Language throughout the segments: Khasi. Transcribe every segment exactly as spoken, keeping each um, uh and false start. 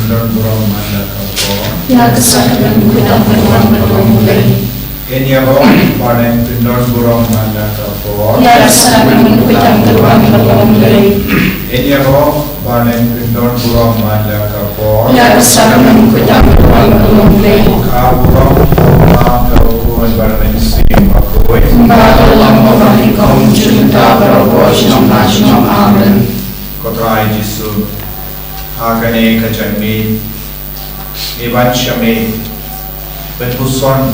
Pyndon burom man la ka por. Ïa ka sakramen khuidam kyrwan kyrwan Blei. Yn ïaroh ba yn pyndon burom man la ka por. Ïa ka sakramen khuidam kyrwan kyrwan Blei. Yn ïaroh ba yn pyndon burom man la ka por. Ïa ka sakramen khuidam kyrwan kyrwan Blei. Ka burom ka Kpa, ka Khun bad ka Mynsiem Bakhuid. Kumba ka la long, kumba ka long, mynta bad baroh shi nongshong. Amen. Ko Trai Jisu, ha kane ka janmiet ngi wan sha me ban puson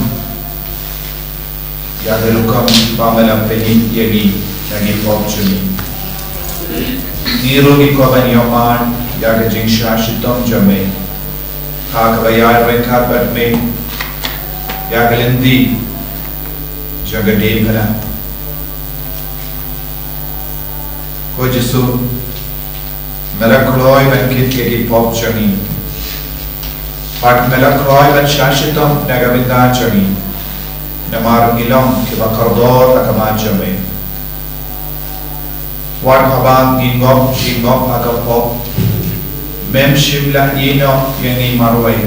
ïa ka rukom ba me la pynïaid ïa ngi na ki pop jong ngi. Ngi ruh ngi kwah ban ïohmad ïa ka jingshah shitom jong me ha kaba ïaid ryngkat bad me ïa ka lynti jong ka diengphna. Ko Jisu, me la kloi ban kit ïa ki pop jong ngi. Bad me la kloi ban shah shitom na ka bynta jong ngi. Namar ngi long kiba kordor ha khmat jong me. Wat haba ngi ngop, ngi ngop ha ka pop, mem shym la ïehnoh ïa ngi marwei.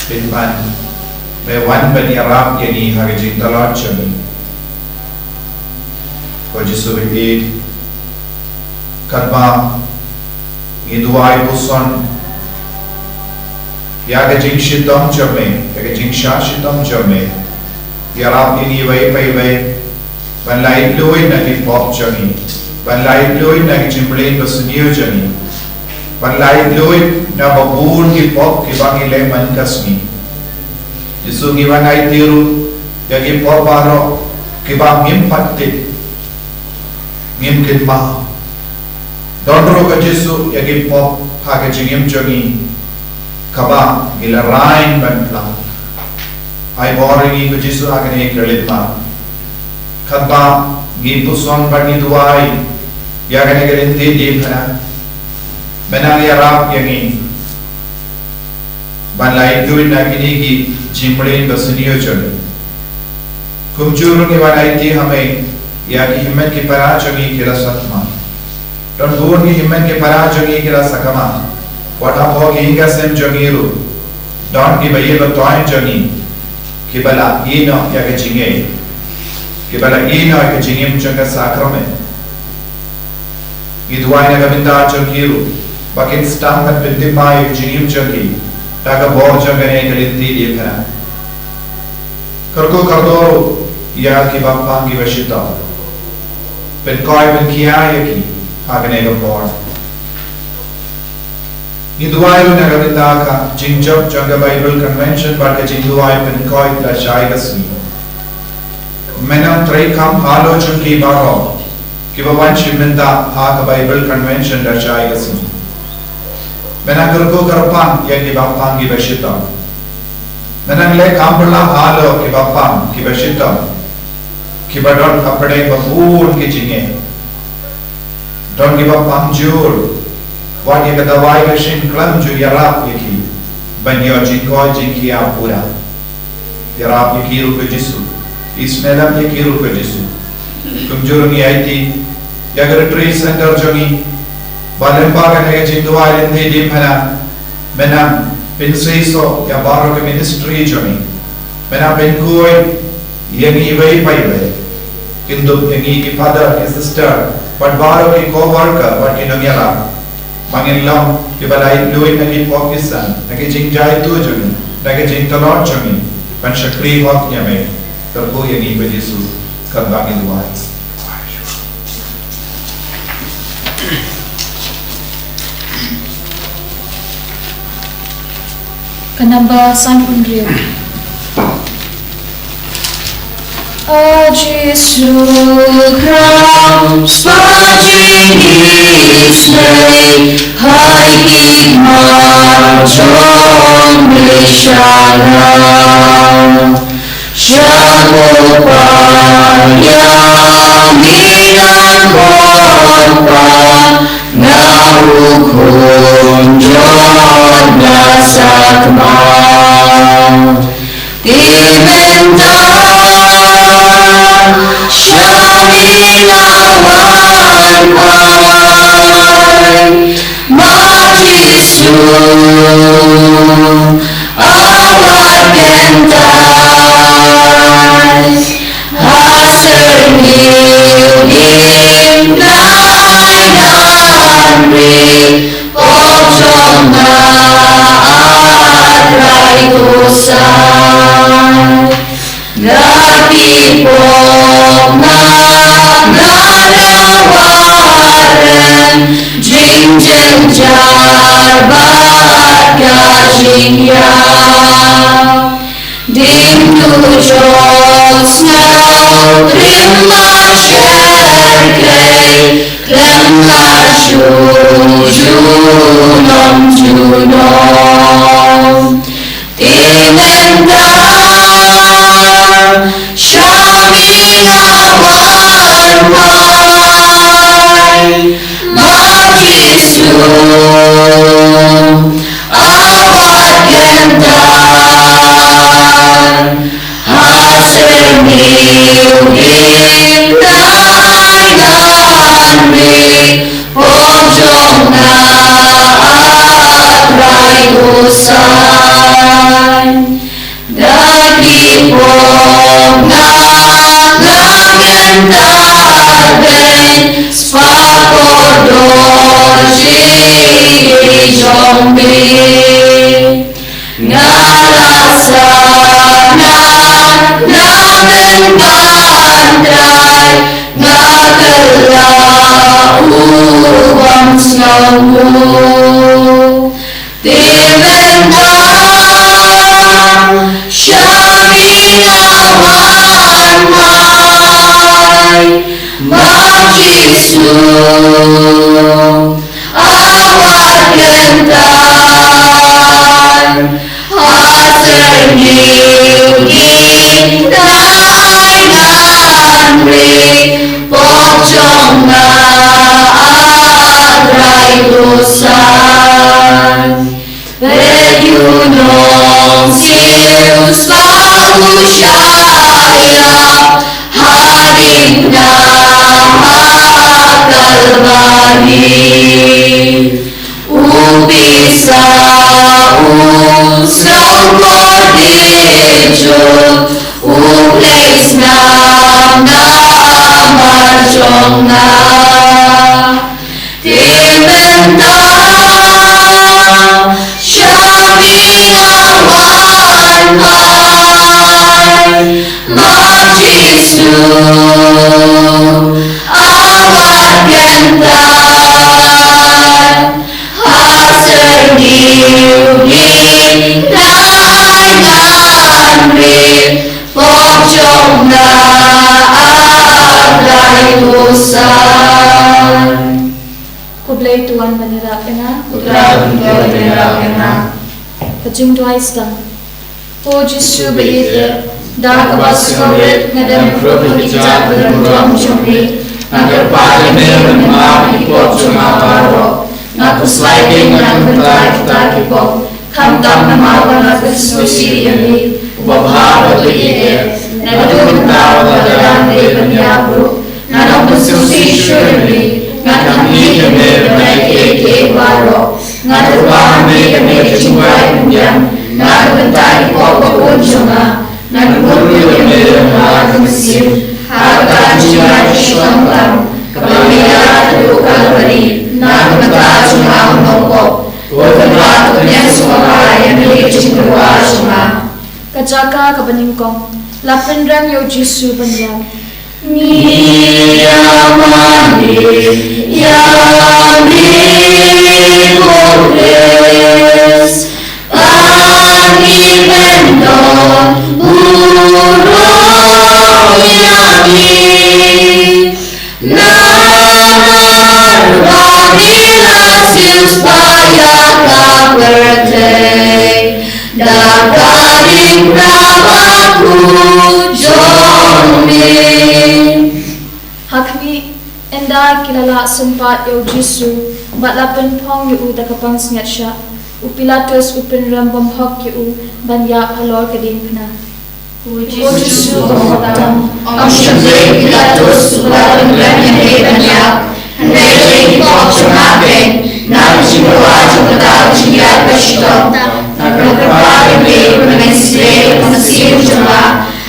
Pynban me wan ban ïarap ïa ngi ha ka jingtlot jong ngi. Ko Jisu ba ïeit, katba ngi duwai puson ïa ka jingshitom jong me, ïa ka jingshah shitom jong me, ïarap ïa ngi iwei pa iwei ban lait luid na ki pop jong ngi, ban lait luid na ki jingmlien basniew jong ngi, ban lait luid na ba bun ki pop kiba ngi leh man ka sngi. Jisu, ngi wan aiti ruh ïa ki pop baroh kiba ngim pat tip, ngim kynmaw. Don ruh ko Jisu ïa ki pop ha ka jingim jong ngi kaba ngi la rain ban pla. Ai bor ïa ngi ko Jisu ha kane ka lynti. Katba ngi puson bad ngi duwai ïa kane ka lynti diengphna, me nang ïarap ïa ngi ban lait luid na kine ki jingmlien basniew jong ngi. Kumjuh ruh ngi wan aiti ha me ïa ki hynmen ki para jong ngi ki la sakma. Don bun ki hynmen ki para jong ngi ki la sakma. Wat hapoh ki ïing ki sem jong ngi ruh don kiba ïeit ba toiñ jong ngi kiba la ïehnoh ïa ka jingngeit, kiba la ïehnoh ïa ka jingim jong ka sakramen. Ngi duwai na ka bynta jong ki ruh ba kin sdang ban pyntip ïa ka jingim jong ki da ka bor jong kane ka lynti diengphna. Kyrkhu kyrdoh ruh ïa kiba pang kiba shitom. Pynkhiah pynkhiah ïa ki ha kane ka por. Ngi duwai ruh na ka bynta ka jingjop jong ka Bible Convention bad ka jingduwai pynkhiah lashai ka sngi. Me nang treikam halor jong ki baroh kiba wan shim bynta ha ka Bible Convention lashai ka sngi. Me nang kyrkhu kyrpang ïa kiba pang kiba shitom. Me nang leh kam bylla halor kiba pang kiba shitom, kiba don hapdeng ba bun ki jingeh. Don kiba pang jur, wat ïa ka dawai ka shin khlem ju ïarap ïa ki ban ïoh jingkoit jingkhiah pura. Ïarap ïa ki ruh ko Jisu, isynei ïa ki ruh ko Jisu. Kumjuh ruh ngi aiti ïa ka retreat center jong ngi ba lyngba kane ka jingduwai lynti diengphna, me nang pynseisoh ïa baroh ka ministry jong ngi. Me nang pynkhuid ïa ngi iwei pa iwei. Kyndup ïa ngi ki father, ki sister, bad baroh ki co-worker, bad ki nongïarap, ba ngin long kiba lait luid na ki pop ki san, na ki jingjaituh jong ngi, na ki jingtlot jong ngi, ban shakri hok ïa me. Kyrkhu ïa ngi ko Jisu, katba ngi duwai. Ka namba sanphew hynriew. A Jisu Khrist, ba jingïeit ha ki mar jong me sha nga. Sha ko Pa ïa ngi na Kpa, na u Khun jong nga Sakma. Te mynta sha ngi nga wan ai, ma jingim Jisu, a wat kyntait ha syrngiew, im nai ngan ri, pop jong nga, A Trai Khuslai. Da ki pop nga, nga la wad rem, jingjynjar bad ka jingïap. Ding duh jong sngewtriem, ma sher kei, khlem la shu junom junom. Te mynta sha me nga wan phai, ma Jisu, a wat kyntait ha syrngiew, im nai ngan ri, pop jong nga, A Trai Khuslai. Da ki pop nga, nga kyntait beiñ, spah kordor jong me. Nga la sahnarphna mynta, Trai, nga kylla u bym sngewnguh. Te mynta sha me nga wan phai, ma Jisu, a wat kyntait ha syrngiew, im nai ngan ri, pop jong nga, A Trai Khuslai. Peit, u nongsiew spah u shah ïap ha diengphna ha Kalbari. U pisa, u sngewkordit jur, u plie snam namar jong nga. Te mynta sha me nga wan phai, ma Jisu, a wat kyntait ha syrngiew, im nai ngan ri, pop jong nga, A Trai Khuslai. Khublei, to wan ban ïarap ïa nga. Khublei, to wan ban ïarap ïa nga. Ka jingduwai sdang. Ko Jisu ba ïeit, da kaba sngewrit nga dem khrup ha ki kjat ba donburom jong me. Nga kyrpad ïa me ban map ïa ki pop jong nga baroh. Nga khuslai kein ngan bynta kita ki pop. Khamtam namar ba nga pynsngewsih ïa me, uba bha bad uba ïeit. Naduh mynta wat la dang dei ban ïap ruh, ngan ym pynsngewsih shuh ïa me. Ngan khmih ïa me ban ai kiei kiei baroh. Ngan kyrpad ïa me, ïa me ka jingduwai pynbiang na ka bynta ki pop ba bun jong nga. Ngan bud ruh ïa me ïa nga ha ka mynsiem, ha kata ka jingïaid shitom tam kaba me la ïaid haduh Kalbari na ka bynta jong nga u nongpop. Ko Trai, to pynïasoh ïa me ha ka jingtyrwa jong nga. Ka jaka kaba nyngkong, la pynrem ïa u Jisu ban ïap. Ngi ïa mane ïa me ko Khrist, ba ngi bynta burom ïa me. Namar ba me la siew spah ïa ka pyrthei da ka diengphna bakhuid jong me. Ha khmih, ynda ki la lah sympat ïa u Jisu bad la pynphong ïa u da ka pansngiat shah, u Pilatus u pynrem bymhok ïa u ban ïap halor ka diengphna. Ko Jisu, ko Kmie tam, ym shym dei u Pilatus uba la pynrem ïa me ban ïap, hynrei dei ki pop jong nga kein, na ka jingdawa jong kata ka Kyrpad ïa me ba men sleh ïa ka mynsiem jong nga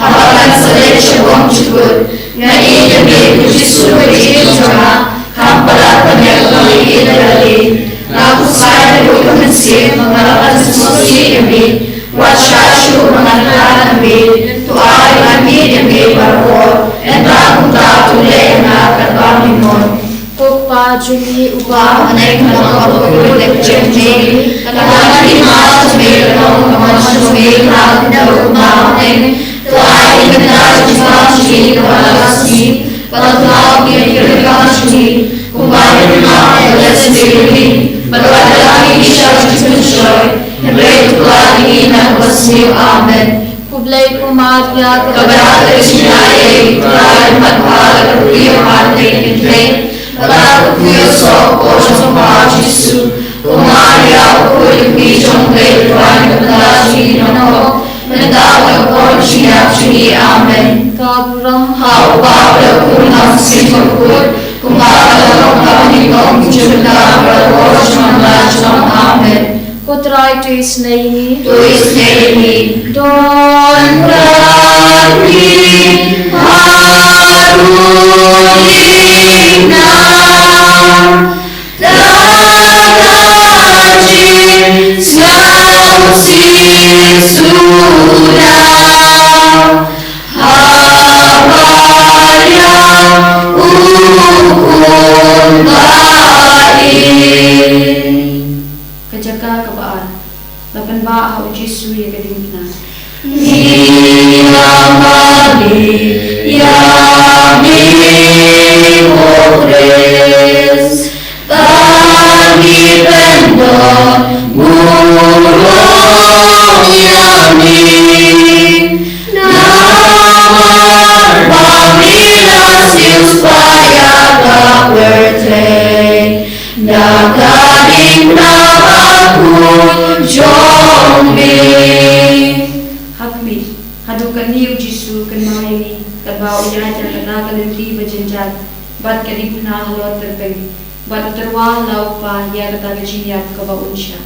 haba kan sa leit sha bymjukut. Nga ïeit ïa me ko Jisu, ka jingim jong nga kam palat ban ïa kaba nga ïeit ïa lade. Nga khuslai haduh ka mynsiem ba nga la pynsngewsih ïa me. Wat shah shuh ba ngan khlad na me. To ai ba ngan ïeit ïa me barabor. Ynda kumta to leh ïa nga katba me mon. Ko Kpa jong ngi uba ha bneng, ka long ka jingpynkhuid ka ktien jong me, ka long ka hima jong me, ka long ka mon jong me, ha ka khyndew kumba ha bneng. To ai ïa kata ka jingpang jong ngi kaba la ka sngi, bad to map ïa ki ryngkang jong ngi, kumba ngi map ïa ki la sniew ïa ngi, bad wat ïalam ïa ngi sha ka jingpynshoi, hynrei to khlad ïa ngi na kaba sniew. Amen. Khublei ko Maria, kaba dap da ka jingïaid, U Trai u don bad pha, la ka kmie ha ka bynta ki kynthei, bad la ka kmie u soh ka por jong pha U Jisu. Ko Maria, u khuid ka kmie jong U Blei, to duwai na ka bynta jong ngi ki nongpop, mynta bad ha ka por jingïap jong ngi. Amen. Ka burom ha U Kpa, bad ha U Khun, bad ha U Mynsiem Bakhuid, kumba ka la long, ka banyngkong, ka jylla, bad ha ka por jong ngi. Amen. Ko Trai, to isynei ïa ngi. To isynei ïa ngi. Don ka ri haduh nang, da ka jingsngewsih suda, haba ïa u Khun ba ïeit. Ka jaka kaba ar. La pynbah ha U Jisu ïa ka diengphna. Ngi ïa mane ïa me ko Khrist, ba ngi pyndon burom ïa me. Namar ba me la siewspah ïa ka pyrthei da ka diengphna bakhuid jong me. Ha khmih, haduh katne U Jisu u kynmaw ïa ngi, katba u ïaid ha kata ka lynti ba jynjar, bad ka diengphna halor tyrpeng, bad u tyrwa ha la U Kpa ïa kata ka jingïap kaba un shah.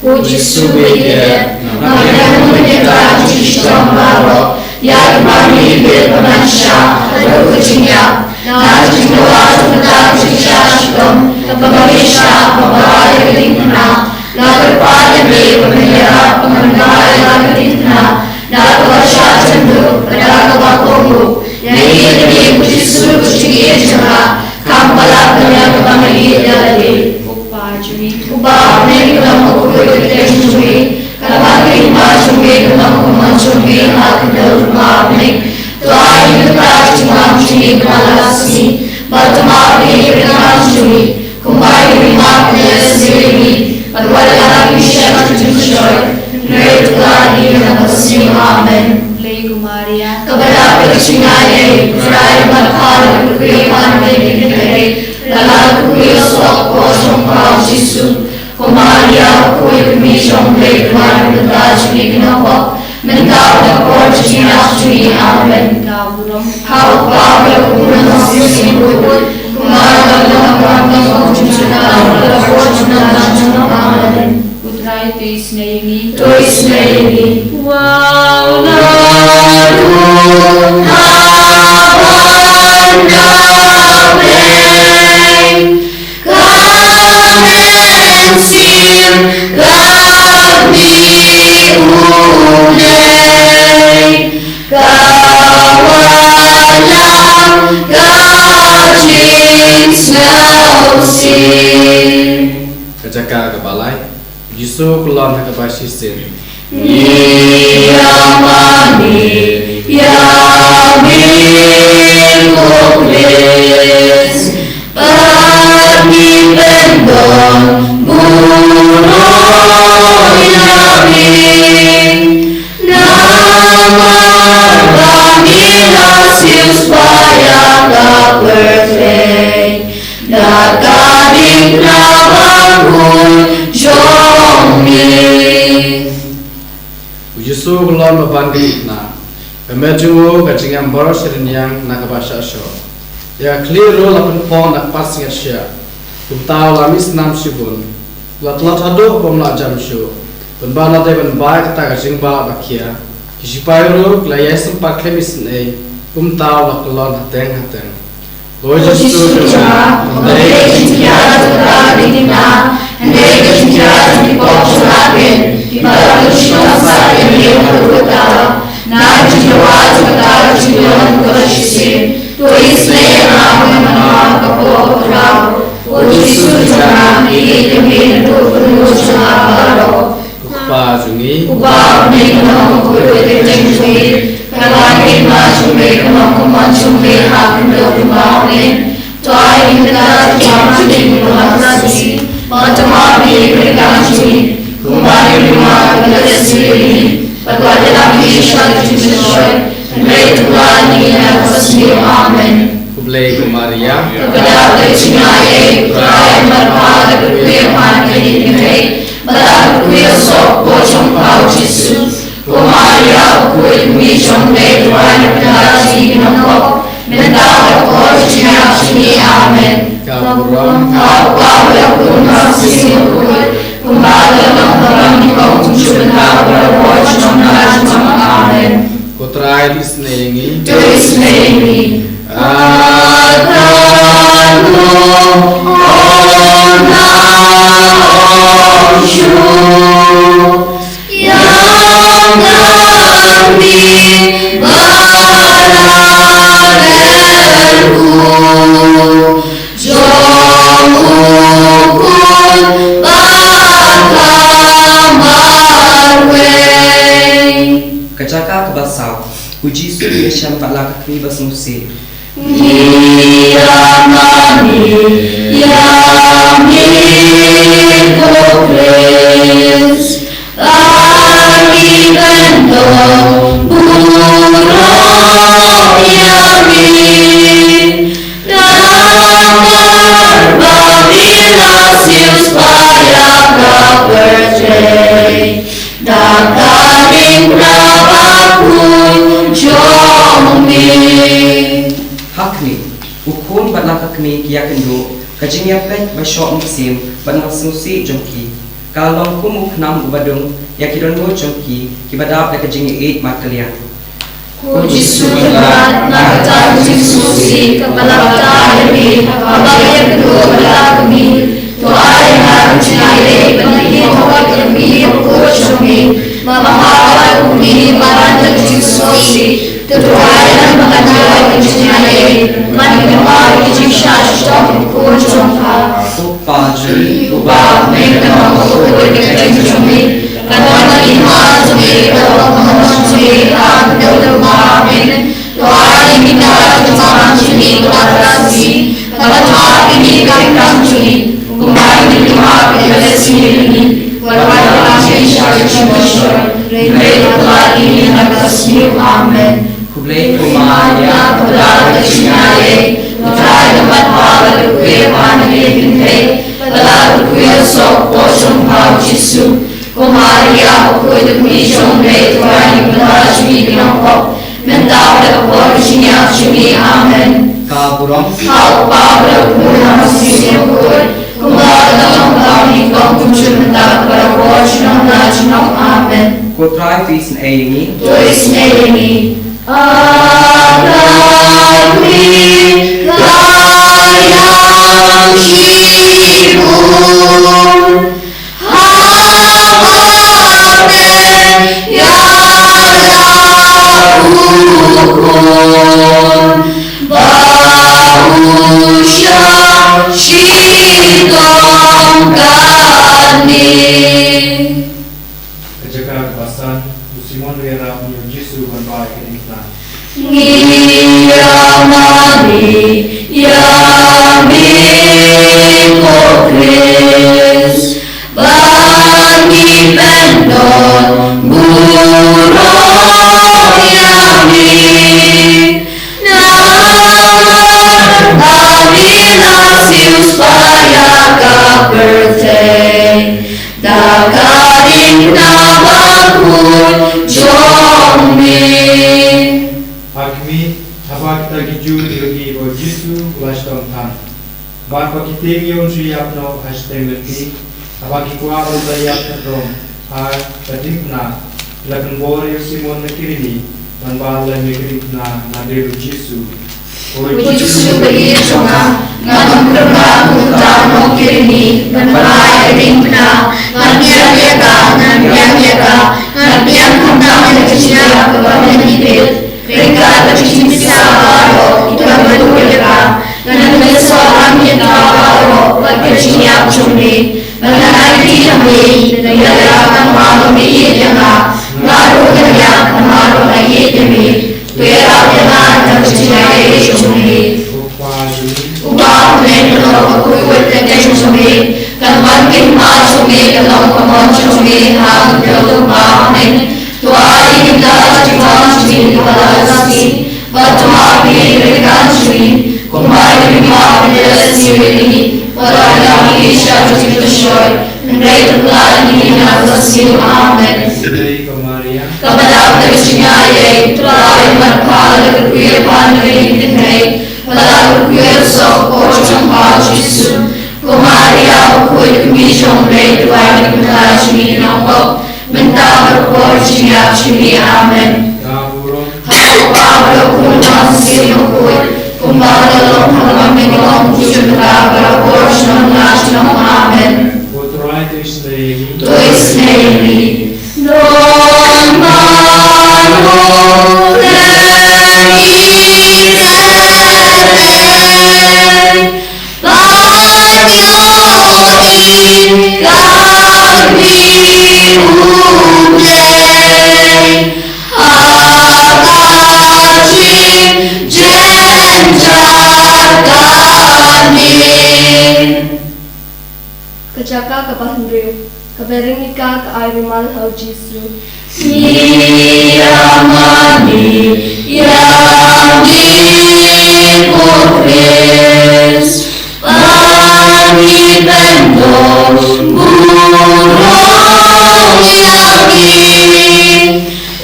Ko Jisu ba ïeit, nga kynmaw ïa kata ka jingshitom baroh, ïa kaba ngi ïeit ba ngan shah haduh ka jingïap. Na ka jingdawa jong kata ka jingshah shitom kaba ngi shah, kaba ïa ka diengphna, nga kyrpad ïa me ba men ïarap ba ngan bah ïa ka diengphna, da kaba shah jynduh bad da kaba kohnguh. Nga ïeit ïa me ko Jisu, ko jingïeit jong nga kam palat ban ïa kaba nga ïeit ïa lade. Ko Kpa jong ngi uba ha bneng, ka long ka kyrteng jong me, ka long ka hima jong me, ka long ka mon jong me ha ka khyndew kumba ha bneng. To ai ïa ngi mynta ka jingpang jong ngi kaba la ka sngi, bad to map ïa ngi ki ryngkang jong ngi, kumba ngi map ïa ki la sniew ïa ngi, bad wat ïalam ïa ngi sha ka jingpynshoi, hynrei to khlad ïa ngi na kaba sniew. Amen. Khublei ko Maria, kaba dap da ka jingïaid, U Trai u don bad pha, la ka kmie ha ka bynta ki kynthei, bad la ka kmie u soh ka por jong pha U Jisu. Ko Maria, u khuid ka kmie jong U Blei, to duwai na ka bynta jong ngi ki nongpop, mynta bad ha ka por jong ka jingïap jong ngi. Amen. Ka burom ha U Kpa, bad ha U Khun, bad ha U Mynsiem Bakhuid, kumba ka la long, kumba ka la long, kumba ka la long, kumba ka la long. Amen. U Trai to isynei ïa ngi. To isynei ïa ngi. Wow, na ruh ha ban da beng. Ka mynsiem ka mih u Blei, ka wallam ka jingsngewsih. Ka jaka kaba lai. Jisu u kyllon ha kaba shisien. Ngi ïa mane ïa me ko Khrist, bad ngi pyndon burom ïa me. Namar ba me la siewspah ïa ka pyrthei da ka diengphna bakhuid jong me. U Jisu u kyllon ba ban ka diengphna. Ka met jong u ka jingem baroh shi rynïeng na kaba shah shoh. Ïa ka khlieh ruh la pynpong na ka pat sngiat shiah. Kumta u la mih snam shibun, u la tlot haduh ba um lah jam shuh. Pynban la dei ban bai kata ka jingbah ba khia, ki shipai ruh ki la ïai sympat khlem isynei, kumta u la kyllon hateng hateng. Ko Jisu jong nga, hynrei ka jingkhia jong kata ka dei na, hynrei ka jingkhia jong ki pop jong nga kein, kiba la pynshong sah ïa ngi ha ka kut kaba, na ka jingdawa jong kata ka jingïalam kaba shisien, to isynei ïa nga kumba nga ïalam ïa ka pop ka khraw. Ko Jisu jong nga, ïeit ïa me naduh kynduh jong nga baroh. Ko Kpa jong ngi, uba ha bneng, ka long ka kyrteng jong me, ka long ka hima jong me, ka long ka mon jong me ha ka khyndew kumba ha bneng. To ai ïa ngi mynta ka jingim jong ngi kaba mynta ka sngi, bad to map ïa ngi ki ryngkang jong ngi, kumba ngi map ïa kiba leh sniew ïa ngi, bad wat ïalam ïa ngi sha ka jingpynshoi, hynrei to kylli ïa ngi na kaba sniew. Amen. Khublei ko Maria, kaba dap da ka jingaiei, U Trai u don bad pha, la kyrkhu ïa pha na ki kynthei, bad la kyrkhu ïa u soh ka kpoh jong pha u Jisu. Ko Maria, u khuid u kmie jong U Blei, to wad ïa ngi ki nongpop, mynta bad ha ka por ka jingïap jong ngi. Amen. Ka burom ha U Kpa bad ha U Khun bad ha U Mynsiem Bakhuid, kumba ka la long ha kaba nyngkong, kumjuh mynta bad barabor junom junom. Amen. Ko Trai un isynei ïa ngi. To isynei ïa ngi. Aka no ong na ong shu ïa kami ba la rem u jong u Khun ba ka marwei. Ka jaka kaba saw, u Jisu u ïashem bad la ka kmie ba sngewsih. Ngi ïa mane ïa me ko Khrist, ba ngi pyndonkam burom ïa me. Namar ba me la siewspah ïa ka pyrthei da ka ring kaba khuid jong me. Ha khmih, u khun bad la ka kmie ki ïakynduh, ka jingïapeit ba shoh mynsiem bad ba sngewsih jong ki, ka long kum u khnam uba dung ïa ki dohnud jong ki, kiba dap da ka jingïaieit markylliang. Ko Jisu jong nga, na kata ka jingsngewsih kaba la batai ïa me, haba nga ïakynduh bad la ka kmie, to ai ïa nga ka jingaiei ban ïehnoh ïa ka kmie bakhuid jong me, ba nga bad u kmie ngi ban da ka jingsngewsih. To ai ïa nga ka jingaiei ban ïehnoh ïa ka jingshah shitom bakhuid jong pha. Ko Kpa jong ngi uba ha bneng, ka long ka kyrteng jong me, ka don ka hima jong me, ka long ka mon jong me ha ka khyndew kumba ha bneng. To ai ïa ngi mynta ka jingpynbor jong ngi kaba mynta ka sngi, bad to map ïa ngi ki ryngkang jong ngi, kumba ngi map ïa kiba leh sniew ïa ngi, bad wat ïalam ïa ngi sha ka jingpynshoi, hynrei to kylli ïa ngi na kaba sniew. Amen. Khublei ko Maria, kaba dap da ka jingaiei, U Trai u don bad pha, la kyrkhu ïa pha na ki kynthei, bad la kyrkhu ïa u soh ka kpoh jong pha u Jisu. Ko Maria, u khuid u kmie jong U Blei, to wad ïa ngi ki nongpop, mynta bad ha ka por ka jingïap jong ngi. Amen. Ka burom ha U Kpa bad ha U Khun bad ha U Mynsiem Bakhuid, kumba ka la long ha kaba nyngkong, kumjuh mynta bad barabor junom la junom. Amen. Ko Trai to isynei ïa ngi. To isynei ïa ngi. Aka kmie ka ïam shibun, haba me ïada u khun ba u shah shitom kane. Ka jaka kaba san, u Simon u ïarap ïa u Jisu ban bai ha ka diengphna. Ngi ïa mane ïa me ko Khrist, ba ngi pyndonkam burom ïa me. Namar ba me la siewspah ïa ka pyrthei da ka ring kaba khuid jong me. Ha khmih, haba kita ki Jiw ki la ïohi ba u Jisu u la shitom than, bad ba ki tieng ïa u, ki ïap noh ha shiteng lynti, haba ki kwah ban sa ïap kyrdoh. Ha ka diengphna la pynbor ïa u Simon na Kirini ban wad lem ïa ka diengphna na dei u Jisu. Ko Jisu, ko Ïing jong nga, nga ym kyrpad kumta, ko Kirini, ban wad ïa ka diengphna. Ngan biang ïa ka, ngan biang ïa ka, ngan biang kumta ïa ka jingïap kaba ym pynbit. Ryngkat bad ka jingpynsah baroh kaba dur ïa ka, ngan pynsawa ïa ka baroh bad ka jingïap jong me. Bad ngan aiti ïa me ïa la ka kam ba me ïeit ïa nga. Nga ruh ngan ïap namar ba nga ïeit ïa me. To ïarap ïa nga na ka jingaiei jong me. Uba ha bneng kan long ka khuid ka kaiñ jong me. Kan wan ka hima jong me, kan long ka mon jong me ha ka khyndew uba ha bneng. To ai ïa ngi mynta ka jingpang jong ngi kaba la ka sngi, bad to map ïa ngi ki ryngkat jong ngi, kumba ngi map ïa ki kiba la sniew ïa ngi, bad to phah ïa ngi sha ka jingpynshoi, hynrei to khlad ïa ngi na ka sniew. Amen. Kaba dap da ka jingaiei, Trai, marpa la kyrkhu ïa pha na ka diengphna, bad la kyrkhu ïa ka soh ka por jong pha u Jisu. Ko Maria bakhuid, kmie jong U Blei, to wad ïa ngi ki bynta jong ngi ki nongpop, mynta bad ka por jingïap jong ngi. Amen. Ha u Kpa bad u Khun bad u Mynsiem Bakhuid, kumba ka la long ha ka ban nyngkong, bad ka por jong ngi la shnong. Amen. Ko Trai, to isynei ïa ngi. To isynei ïa ngi. Don mano dei Ka jaka kaba hynriew, ka Berenika ka ai rumal ha u Jisu. Ngi ïa mane ïa me ko Khrist, ba ngi pyndonkam burom ïa me.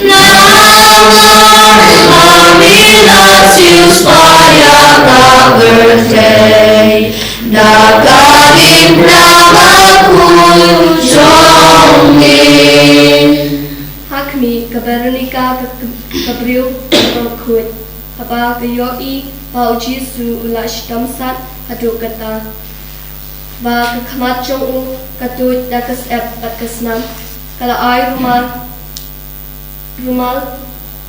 Namar ba me la siewspah ïa ka pyrthei da ka diengphna bakhuid jong me. Ha khmih, ka Berenika ka, ka briew kaba khuid, haba ka ïohi ba u Jisu u la shitom sat haduh katta, ba ka khmat jong u ka tuid da ka syep bad ka snam, ka la ai rumal, rumal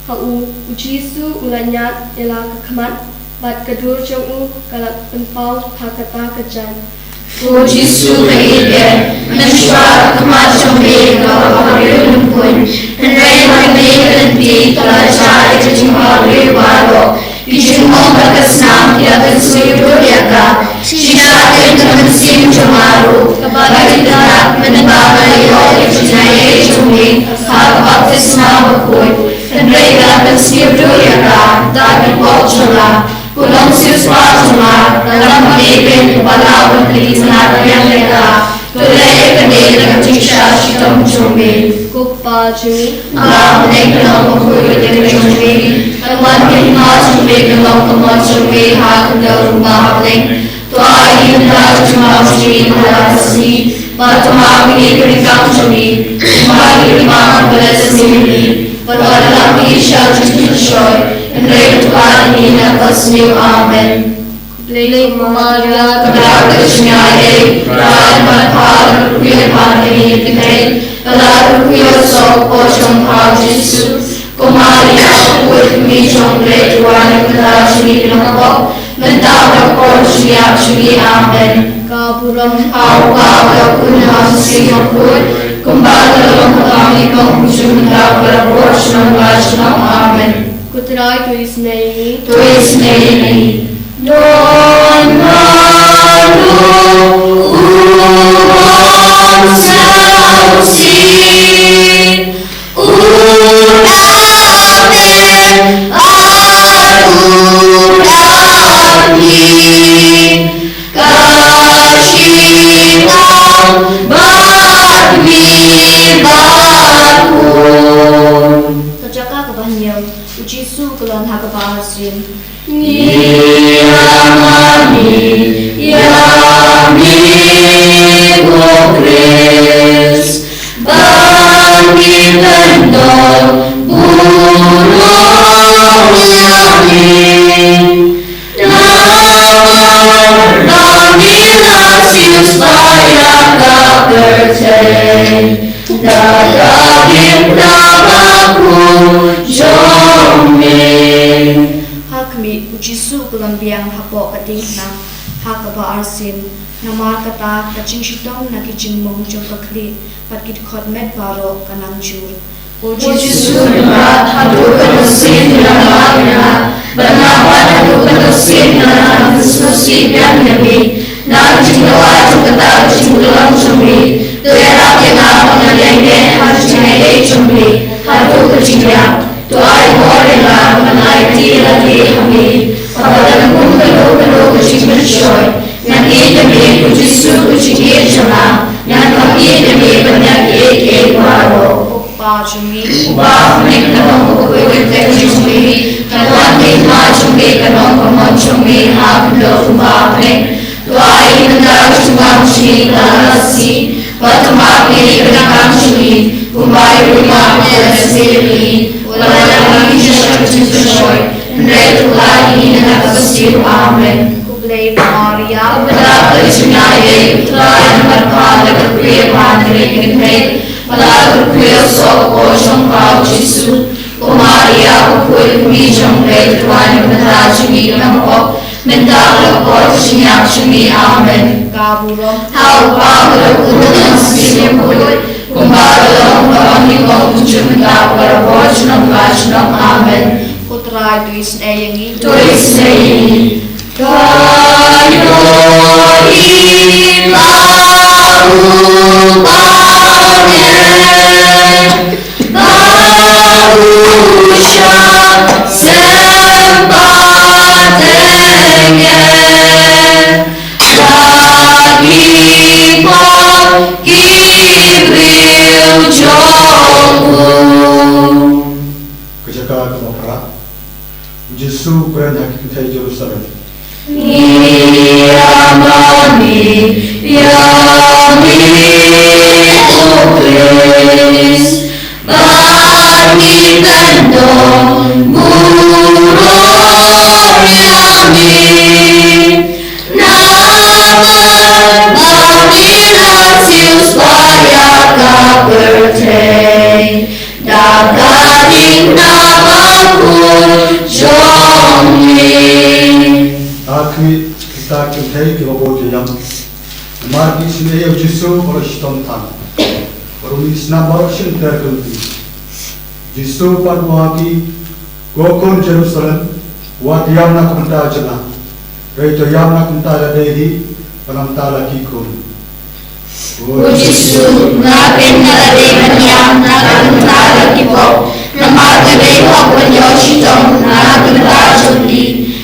ha u. U Jisu u la ñiad ïa la ka khmat, bad ka dur jong u ka la pynpaw ha kata ka jaiñ. Ko Jisu, nga ïeit, mynshuwa ka khmat jong me ka la bha briew lympung, hynrei ha kane ka lynti ka la jia ïa ka jingbabriew baroh. Ki jingmong bad ka snam ki la pynsngewthuh ïa ka. Shisha kein ka mynsiem jong nga ruh ka la kynthah mynba nga la ïoh ïa ka jingaiei jong me ha ka baptisma bakhuid, hynrei ka la pynsngewthuh ïa ka da ki pop jong nga. Ko Nongsiewspah jong nga, ka long ma me kein uba lah ban pyni tnat biang ïa ka. To leh ïa kane da ka jingshah shitom jong me. Ko Kpa jong ngi, uba ha bneng, kan long bakhuid ka kyrteng jong me. Kan wan ka hima jong me, kan long ka mon jong me ha ka khyndew kumba ha bneng. To ai ïa ngi mynta ka jingpang jong ngi kaba la ka sngi, bad to map ïa ngi ki ryngkat jong ngi, kumba ngi map ïa kiba la sniew ïa ngi, bad to phah ïa ngi sha ka jingpynshoi, hynrei to khlad ïa ngi na ka sniew. Amen. Khublei ko Maria, kaba dap da ka jingaiei, Trai u don bad pha, la kyrkhu ïa pha na ka diengphna, bad la kyrkhu ïa ka soh ka por jong pha u Jisu. Ko Maria bakhuid, kmie jong U Blei, to wad ïa ngi ki bynta jong ngi ki nongpop, mynta bad ka por jingïap jong ngi. Amen. Ka burom ha u Kpa bad ha u Khun bad ha u Mynsiem Bakhuid, kumba ka la long ha ka ban nyngkong, bad mynta bad ka por jong ngi la shnong. Amen. Ko Trai, to isynei ïa ngi. To isynei ïa ngi. Don mano u bym sngewsih, u dap me bad u dap ngi, ka shitom bad me bakhuid. Ka jaka kaba hynñiew, u Jisu u kyllon ha ka Bahaïing. Ngi ïa mane ïa me ko Khrist, ba Ha khmih, u Jisu u kyllon biang hapoh ka diengphna ha kaba arsien. Namar kata, ka jingshitom na ki jingmong jong ka khlieh bad ki dkhot met baroh ka nang jur. O Jisu, mynta haduh katno sien ngi la mad ïa nga, bad nga pat haduh katno sien nga la nang pynsngewsih biang ïa me. Na ka jingdawa jong kata ka jingkyllon jong me, to ïarap ïa nga ba ngan ïaineh ha ka jingaiei jong me haduh ka jingïap. To ai bor ïa nga ba ngan aiti lade ha me, haba la kum kano kano ka jingpynshoi. Ngan ïeit ïa me, ko Jisu, ko jingïeit jong nga. Ngan kham ïeit ïa me ban ïa kiei kiei baroh. Ko Kpa jong ngi uba ha bneng, ka long ka kyrteng jong me. Kan wan ka hima jong me, kan long ka mon jong me ha khyndew kumba ha bneng. To ai ïa ngi mynta ka jingbam jong ngi kaba la ka sngi, bad to map ïa ngi ka ryngkang jong ngi kumba ngi map ïa ki ba la sngewsih ïa ngi. Wat la ïalam ïa ngi sha ka jingpynshoi, hynrei to pynlah ïa ngi na ka kaba sniew. Amen. Khublei ko Maria, kaba dap da ka jingaiei, U Trai u don bad pha, la kyrkhu ïa pha hynrei ki kynthei, bad la kyrkhu ïa u soh ka por jong pha u Jisu. Ko Maria, ko khuid ka kmie jong U Blei, to wan ban ïa ka bynta jong ngi ki kynhun, mynta bad ha ka por ka jingïap jong ngi. Amen. Ka burom ha U Kpa, bad ha U Khun, bad ha U Mynsiem Bakhuid, kumba ka long, ka long nyngkong, kumjuh mynta, bad ha ka por junom ka junom. Amen. Ko Trai, to isynei ïa ngi. To isynei ïa ngi. Ka ïohi ba u bangeit ba u shah sem bad teng eh, da ki pop ki briew jong u. Ka jaka kaba phra. U Jisu u kren ha ki kynthei Jerusalem. Ngi ïa mane ïa me, ko Khrist, ba ngi kyndong burom ïa me. Namar ba me la siewspah ïa ka pyrthei da ka diengphna bakhuid jong me. Ha khmih, kita ki kynthei kiba bud ïa ïam, namar ki isynei ïa u Jisu uba la shitom than. Bad u mihnasnam baroh shen ter ka lynti. U Jisu u ong ha ki, Ko khun Jerusalem, wat ïam na ka bynta jong nga, hynrei to ïam na ka bynta lade hi, bad na ka bynta la ki khun. Ko Jisu, nga khein ïa lade ban ïam na ka bynta la ki pop, namar ka dei hok ban ïoh shitom na ka bynta jong ki.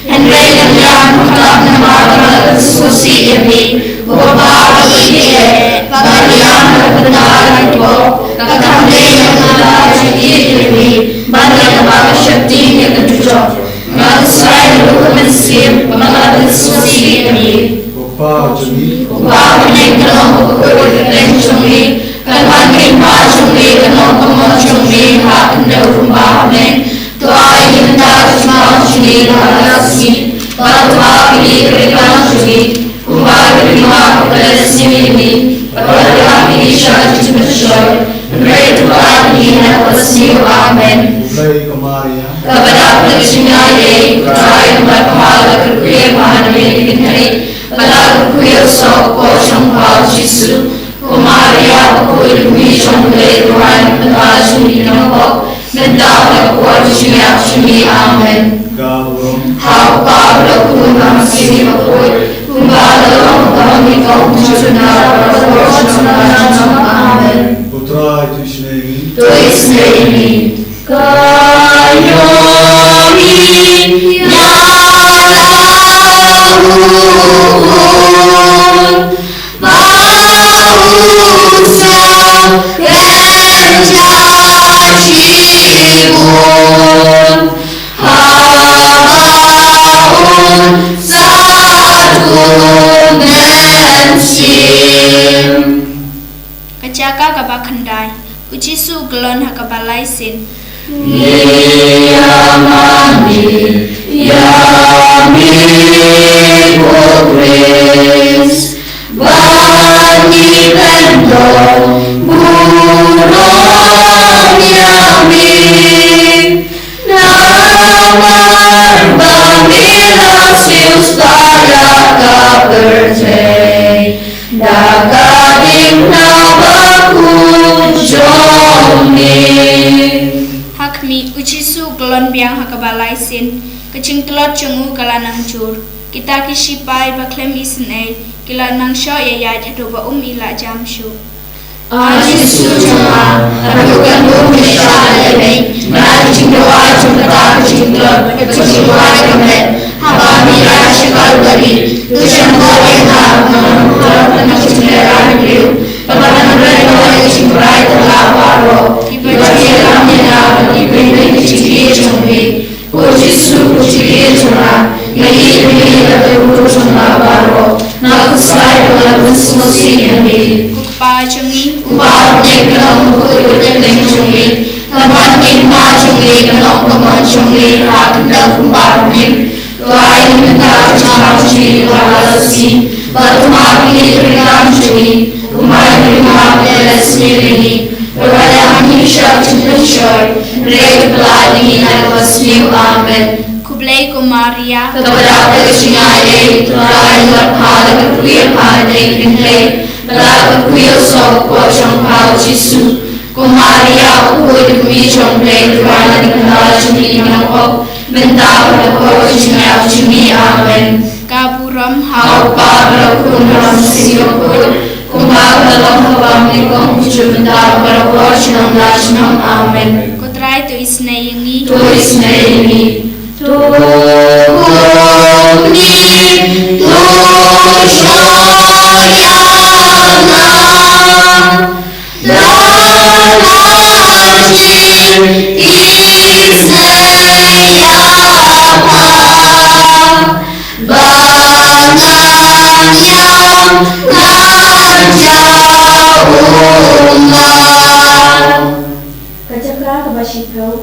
Hynrei ngan ïam, khamtam namar ba nga la pynsngewsih ïa me, ko Kpa, ha kaba ïadei bad ban ïam na ka bynta la ki pop, ka kam dei na ka bynta ka jingïeit ïa me, ban ïa kaba ka sheptieng ïa ka dujok. Nga pynsngew ïa ka mynsiem ba nga la pynsngewsih ïa me. Ko Kpa jong ngi, ko Kpa ha bneng, kan long ka kyrteng jong me, kan wan ka hima jong me, kan long ka mon jong me ha khyndew kumba ha bneng. To ai ïa ngi mynta ka jingbam jong ngi kaba la ka sngi, bad to map ïa ngi ka ryngkang jong ngi, kumba ngi map ïa kiba la sniew ïa ngi, bad wat ïalam ïa ngi sha ka jingpynshoi, hynrei to pynlah ïa ngi na kaba sniew. Amen. Khublei ko Maria, kaba dap da ka jingaiei, U Trai u don bad pha, la kyrkhu ïa pha hynrei ki kynthei, bad la kyrkhu ïa u soh ka por jong pha u Jisu. Ko Maria, ko khuid ka kmie jong U Blei, to wan ban ïa ka bynta jong ngi ki kynhun, mynta bad ha ka por ka jingïap jong ngi. Amen. Ka burom ha U Kpa, bad ha U Khun, bad ha U Mynsiem Bakhuid, kumba ka long, ka long nyngkong, kumjuh mynta, bad ha ka por junom ka junom. Amen. Ko Trai, to isynei ïa ngi. To isynei ïa ngi. Ka ïohi ïa la u khun ba u soh kren sha shibun, haba un sah kum mynsiem. Ka jaka kaba khyndai. U Jisu u kyllon ha kaba lai sien. Ngi ïa mane ïa me ko Khrist, ba ngi kyndon burom ïa me. Namar ba me la siew spah ïa ka pyrthei da ka diengphna bakhuid jong me. Ha khmih, U Jisu u kyllon biang ha kaba lai sien. Ka jingtlot jong u ka la nang jur. Kita ki shipai ba khlem isynei ki la nang shoh ïaid haduh ba um i la jam shuh. A Jisu jong nga, haduh katno me shah lehbeiñ na ka jingdawa jong kata ka jingtlot, ka jingduwai ka met, haba me ïaid sha Kalbari? To jan noh ïa nga, nga nongpyntlot na ka jinglehraiñ briew, kaba nang rai noh ïa ka jingpynrai tala baroh kiba jia ïa nga, kiba ïeit ka jingïeit jong me. Ko Jisu, ko jingïeit jong nga, nga ïeit ïa me ïa ka dohnud jong nga baroh. Nga khuslai ba nga la pynsngewsih ïa me. Ko Kpa jong ngi, uba ha bneng, ka long ka kyrteng jong me. Ka mon ka hima jong me, ka long ka mon jong me ha ka bynta kumba ha bneng. To ai ïa ngi mynta ka jingbam jong ngi kaba la ka sngi. Bad to map ïa ngi ki ryngkam jong ngi, kumba ngi map ïa ki ba la sngewsih ïa ngi. Wat ïalam ïa ngi sha ka jingpynshoi, hynrei to pyllait ïa ngi na kaba sniew. Amen. Khublei ko Maria, kaba dap da ka jingaiei, U Trai u don bad pha, la kyrkhu ïa pha hynrei ki kynthei, bad la kyrkhu ïa u soh u kpoh jong pha U Jisu. Ko Maria, u khuid u kmie jong U Blei, to duwai ïa ngi ki khynnah jong ngi ki nongbok, mynta bad ha ka por ka jingïap jong ngi. Amen. Ka burom ha U Kpa bad ha U Khun bad ha U Mynsiem Bakhuid, kumba ka la long ha kaba nyngkong, kumjuh mynta bad ha ka por junom la junom. Amen. Ko Trai to isynei ïa ngi. To isynei ïa ngi. To kmen, to shong ïa nga. Da la jingïeit ïa nga, ba ngan ïam ngan jaw ma. Ka jaka kaba shiphew.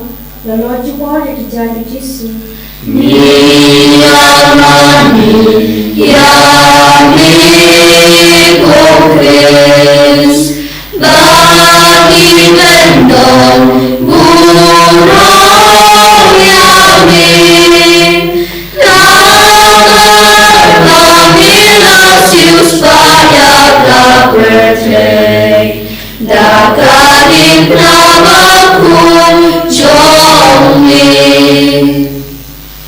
La lait jubor ïa ki jaiñ U Jisu. Ngi ïa mane ïa me ko Khrist, ba ngi kyndon burom ïa me. Namar ba me la siew spah ïa ka pyrthei da ka diengphna bakhuid jong me.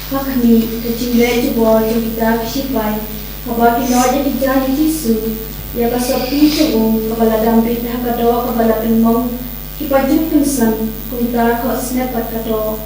Ha khmih, ka jingleit jubor jong kita ki shipai, haba ki lait ïa ki jaiñ U Jisu, ïa ka sotti jong u kaba la dam bit ha ka doh kaba la pynmong, ki pajuh pynsan, kumta ka hok snep bad ka doh.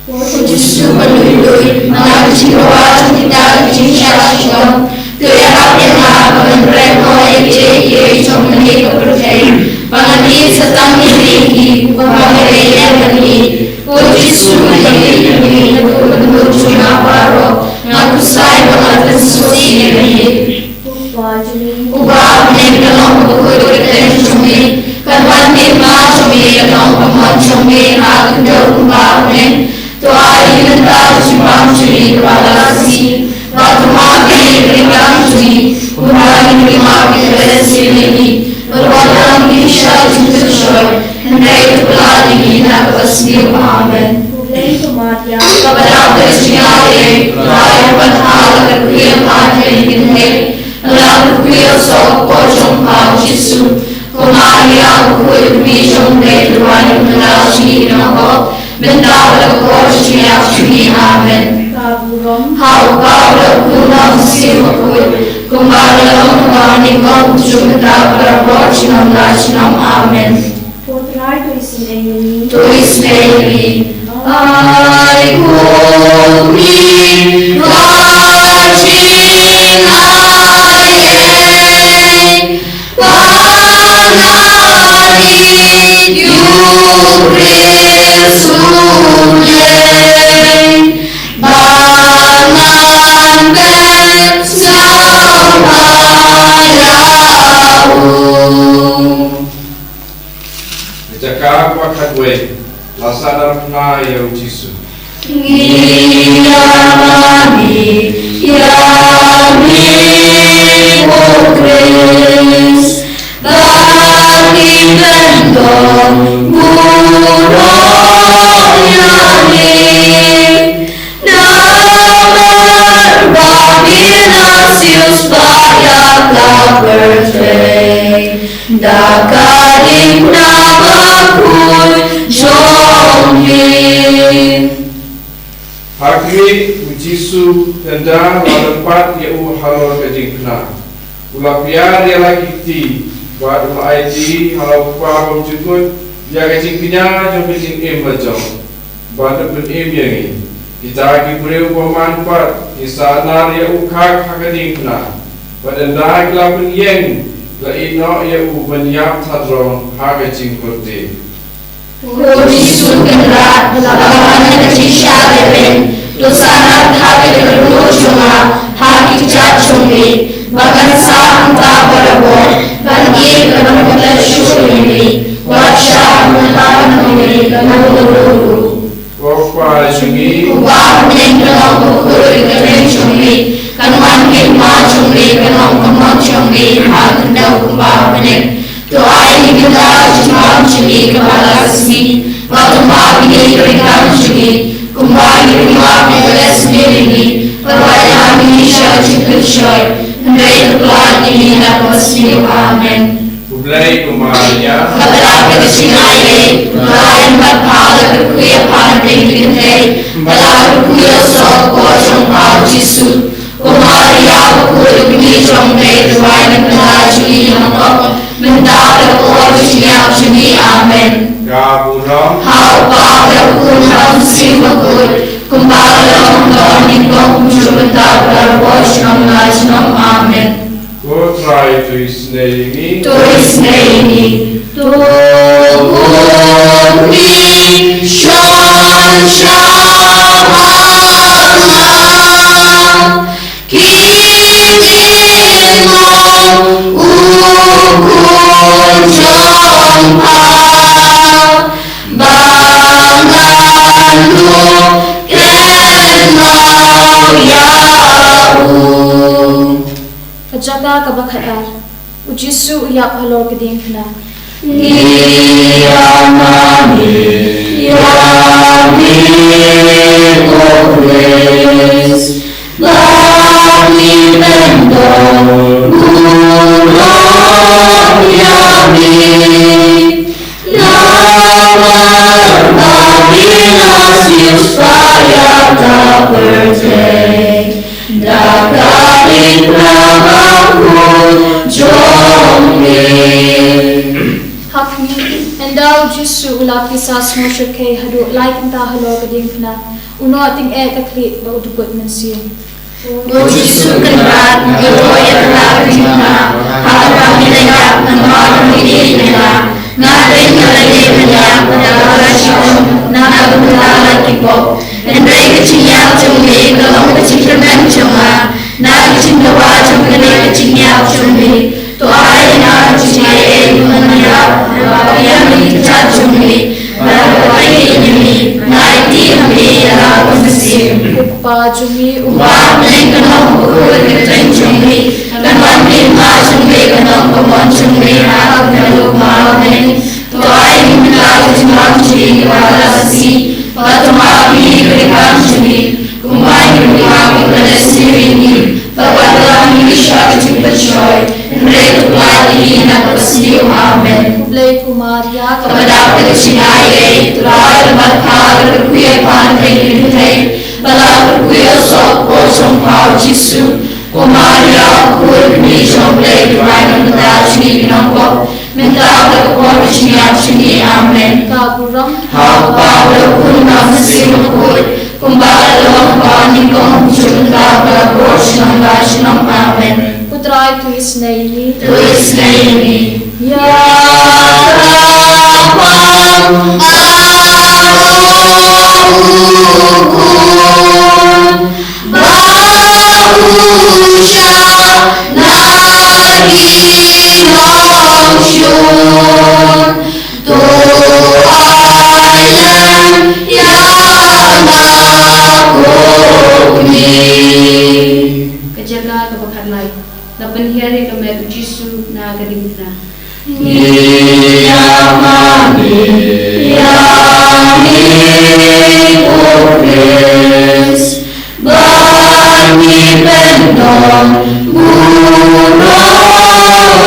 Ko Jisu ba duh, duh, na ka jingdawa jong kita ki jingshah shitom, to ïarap ïa nga ba ngan rai noh ïa kiei kiei jong kane ka pyrthei, ba ngan ïeit sa tang ïa me hi, ba ngan ïeit ïa me hi. Ko Jisu, nga ïeit ïa me, naduh ka dohnud jong nga baroh, nga khuslai ba nga la pynsngewsih ïa me. Ko Kpa jong ngi, uba ha bneng, ka long ka kyrteng jong me, ka mon ka hima jong me, ka long ka mon jong me ha ka khyndew kumba ha bneng. To ai ïa ngi mynta ka jingbam jong ngi kaba la ka sngi, bad to map ïa ngi ki ryngkang jong ngi, kumba ngi map ïa kiba la sngewsih ïa ngi. Bad wat ïalam ïa ngi sha ka jingpynshoi, hynrei to pyllait ïa ngi na kaba sniew. Amen. Khublei ko Maria, kaba dap da ka jingaiei, U Trai u don bad pha, la kyrkhu ïa pha hynrei ki kynthei, la kyrkhu ïa u soh u kpoh jong pha U Jisu. Ko Maria, u khuid u kmie jong U Blei, to duwai ïa ngi ki khynnah jong ngi ki nongbok, mynta bad ha ka por ka jingïap jong ngi. Amen. Ka burom ha U Kpa, ha U Khun, ha U Mynsiem Bakhuid, kumba ka la long ha kaba nyngkong, kumjuh mynta bad ha ka por junom la junom. Amen. Ko Trai, to isynei ïa ngi. To isynei ïa ngi. Ai kum i ka jingaiei, ba ngan ïeit ïa U Khrist U Blei, ba ngan beh sngewbha ïa u. Jaka kaba khatwei, la sahnarphna ïa u Jisu. Ngi ïa mane ïa me ko Khrist, ba ngi kyndong burom ïa me. Namar ba me la siewspah ïa ka pyrthei da ka diengphna bakhuid jong me. Ha khmih, u Jisu, ynda la lympat ïa u halor ka diengphna, u la pliar ïa la ki kti bad u la aiti ha la u Kpa bymjukut ïa ka jingkñia jong ka jingim la jong, ban da pynim ïa ngi kita ki briew bymman pat ki sahnar ïa u khak ha ka diengphna, bad ynda ki la pynïeng, ki la ïehnoh ïa u ban ïap thadrong ha ka jingkyrteng. Ko Jisu Kynrad, la wan na ka jingshah lehbeiñ, to sahnar ha ka jingkyrkhu jong nga ha ki kjat jong me, ba ngan sah kumta barabor ban ïeit bad ban kyntait shuh ïa me, wat shah ban kyntait ïa me ka long ruh. Ko Kpa jong ngi, uba ha bneng, ka long ka kyrteng jong me, kan wan ka hima jong me, ka long ka mon jong me ha ka khyndew kumba ha bneng. To ai ïa ngi mynta ka jingbam jong ngi kaba la ka sngi, bad to map ïa ngi ki ryngkang jong ngi, kumba ngi ruh ngi map ïa ki ba la sniew ïa ngi, bad wat ïalam ïa ngi sha ka jingpynshoi, hynrei to pyllait ïa ngi na kaba sniew. Amen. Khublei ko Maria, kaba dap da ka jingai ei, U Trai u don bad pha, la kyrkhu ïa pha na pdeng ki kynthei, bad la kyrkhu ïa u soh ka por jong pha u Jisu. Ko Maria, bakhuid, ka kmie jong U Blei, to duwai ïa ngi ki kynthei jong ngi, mynta bad ha ka por ka jingïap jong ngi. Amen. Ka burom ha u Kpa, ha u Khun, ha u Mynsiem Bakhuid, kumba ka long, kumba ka long, mynta bad ha ka por ka jingim la ka jingim. Amen. Ko Trai, to isynei ïa ngi. To isynei ïa ngi. To khmih, shon sha ha nga, ki kyndong u Khun jong pha, ba ngan duh kynmaw ïa u. Ka jaka kaba khatar, u Jisu u ïap halor ka diengphna. Ngi ïa mane ïa me ko Khrist, ba ngi kyndong burom ïa me. Namar ba me la siewspah ïa ka pyrthei da ka diengphna bakhuid jong me. Ha khmih, ynda u Jisu u la pisa sngewsih haduh lai kynta halor ka diengphna, u nongtyngeh ka khlieh bad u dkut mynsiem. Ko Jisu Kynrad, nga ïoh ïa ka diengphna, ha kaba me la ïap, namar ba me ïeit ïa nga. Nga dei nga la ïeit ïa nga, na ka bynta la ki pop. Hynrei ka jingïap jong me ka long ka jingkyrmen jong nga, na ka jingdawa jong kane ka jingïap jong me. To ai ïa nga ka jingaiei ban ïap, ban ïap ïa ki kjat jong me, ban ïap ïa me, nga aiti ha me ïa la ka mynsiem. Ko Kpa jong ngi, uba ha bneng, ka long ka kyrteng jong me, kan wan ka hima jong me, ka long ka mon jong me ha ka khyndew kumba ha bneng. To ai ïa ngi mynta ka jingbam jong ngi kaba la ka sngi, bad to map ïa ngi ki ryngkang jong ngi, kumba ngi ruh ngi map ïa kiba la sniew ïa ngi, bad wat ïalam ïa ngi sha ka jingpynshoi, hynrei to pyllait ïa ngi na kaba sniew. Amen. Khublei ko Maria, kaba dap da ka jingaiei, U Trai u don bad pha, la kyrkhu ïa pha na pdeng ki kynthei, bad la kyrkhu ïa u soh ka por jong pha u Jisu. Ko Maria, bakhuid, ka kmie jong U Blei, to duwai ïa ngi mynta, jong ngi ki nongpop, mynta bad ha ka por ka jingïap jong ngi. Amen. Ka burom ha u Kpa, ha u Khun, ha u Mynsiem Bakhuid, kumba ka long, kumba ka nyngkong, kumjuh mynta bad ha ka por ka jingim la ka jingim. Amen. Ko Trai, to isynei ïa ngi. To isynei ïa ngi. Ïa ka bam ha u Khun, ba u shah na ki nongshun. To Ka jaka kaba khatlai. La pynhiar ïa ka met u Jisu na ka diengphna. Ngi ïa mane, ïa ngi ko Khrist, ba ngi pyndonkam burom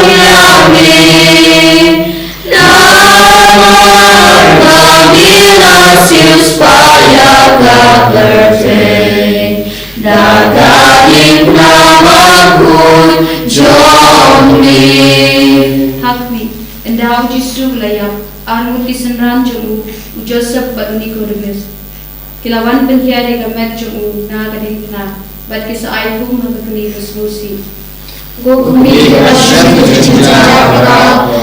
ïa me. Namar ba me la siewspah ïa ka pyrthei da ka diengphna bakhuid jong me. Ha khmih, ynda u Jisu u la ïap, ar ngut ki synran jong u, u Joseph bad u Nikodemus, ki la wan pynhiar ïa ka met jong u na ka diengphna, bad ki sa ai kum ha ka kmie ka sngewsih. Ko kmie, ka shem ka jingjia ka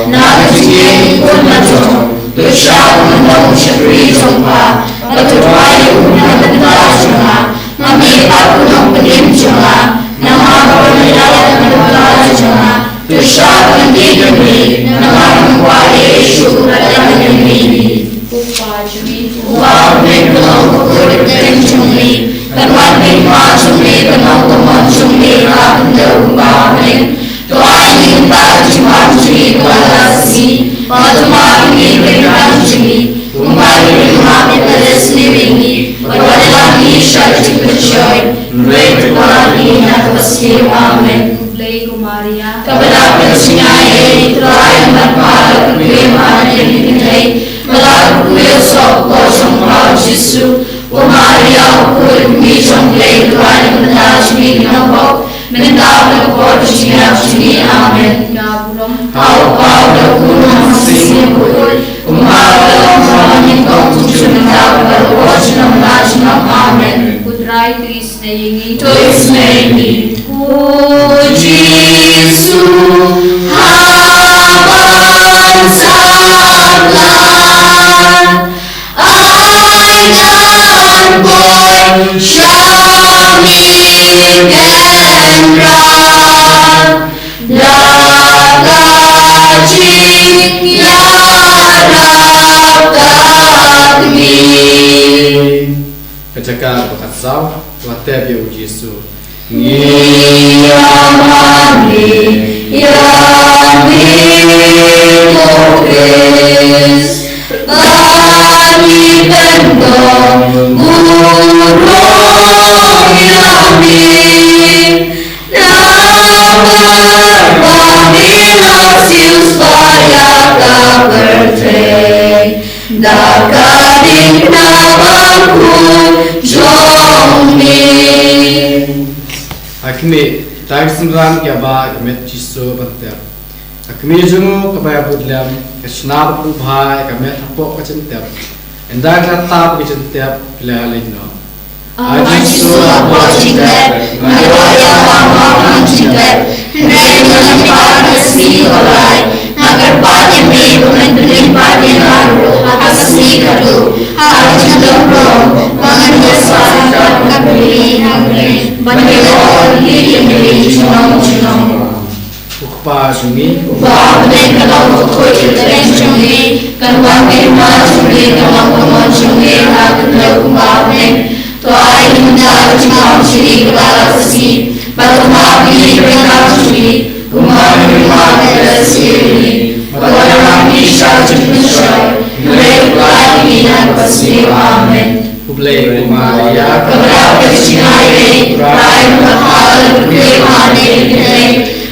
na ka jingim khun la jong, to shah ban long u shakri jong pha, bad to duwai ïa u na ka bynta jong nga. Ma me pat u nongpynim jong nga, namar ba me la ïaid na ka bynta jong nga, to shah ban ïeit ïa me, namar ngam kwah ïa Ïeshu bad ïa ka kmie. Ko Pa jong ngi, uba ha bneng, ka long ka kyrteng jong me, kan wan ka hima jong me, kan long ka mon jong me ha ka khyndew kumba ha bneng. To ai ngi mynta ka jingbam jong ngi kaba la ka sngi, bad to map ïa ngi ki ryngkang jong ngi, kumba ngi ruh ngi map ïa kiba la sniew ïa ngi, bad wat ïalam ngi sha ka jingpynshoi, hynrei to pynlah ngi na kaba sniew. Amen. Khublei ko Maria, kaba dap ka jingaiei, U Trai u don bad pha, pha la pyrkhat ha ki kynthei, bad la kyrkhu ïa u soh ka kpoh jong pha u Jisu. Ko Maria, u khuid, kmie jong U Blei, to duwai ïa ngi mynta jong ngi ki nongbok, mynta bad ha ka por ka jingïap jong ngi. Amen. Ka burom ha U Kpa, ha U Khun, ha U Mynsiem Bakhuid, kumba ka long ha kaba nyngkong, kumjuh mynta bad ha ka por jong ngi. Amen. Ko Trai, to isynei ïa ngi. To isynei ïa ngi. Ko Jisu, haba ngi sah lad, ai ngan poi sha ngi kynrad, da ka jingïarap ka kmie. Ka jaka kaba khatsaw, la tep ïa u Jisu. Ngi ïa mane, ïa me ko Khrist, ba ngi pyndonkam burom ïa me. Namar ba me la siewspah ïa ka pyrthei da ka diengphna bakhuid jong me. Ha khmih, kita ki synran ki ïa bah ïa ka met Jisu ban tep. Ha khmih jong u kaba ïa bud lem, ka shna bad pynbha ïa ka met hapoh ka jingtep. Ynda ki la tap ïa ka jingtep, ki la leit noh. A Jisu, hapoh ka jingtep, nga duwai ïa pha ban wan ha ka jingtep. Hynrei ym don lem pat ha ka sngi kaba lai. Nga kyrpad ïa me ba men pynlong pat ïa nga ruh ha ka sngi kaba lai. Ha ka jingdon burom ba ngan ïasaid bad ka Blei ha bneng, ban ïa leh ïa ka kyrteng jong me junom junom. Ko Kpa jong ngi, uba ha bneng, ka long ka kyrteng jong me, kan wan ka hima jong me, kan long ka mon jong me ha ka khyndew kumba ha bneng. To ai ngi mynta ka jingbam jong ngi kaba la ka sngi, bad to map ïa ngi ki ryngkang jong ngi, kumba ngi ruh ngi map ïa kiba la sniew ïa ngi, bad wat ïalam ngi sha ka jingpynshoi, hynrei to pynlah ngi na kaba sniew. Amen. Khublei ko Maria, kaba dap ka jingaiei, U Trai u don bad pha, pha la pyrkhat ha ki kynthei,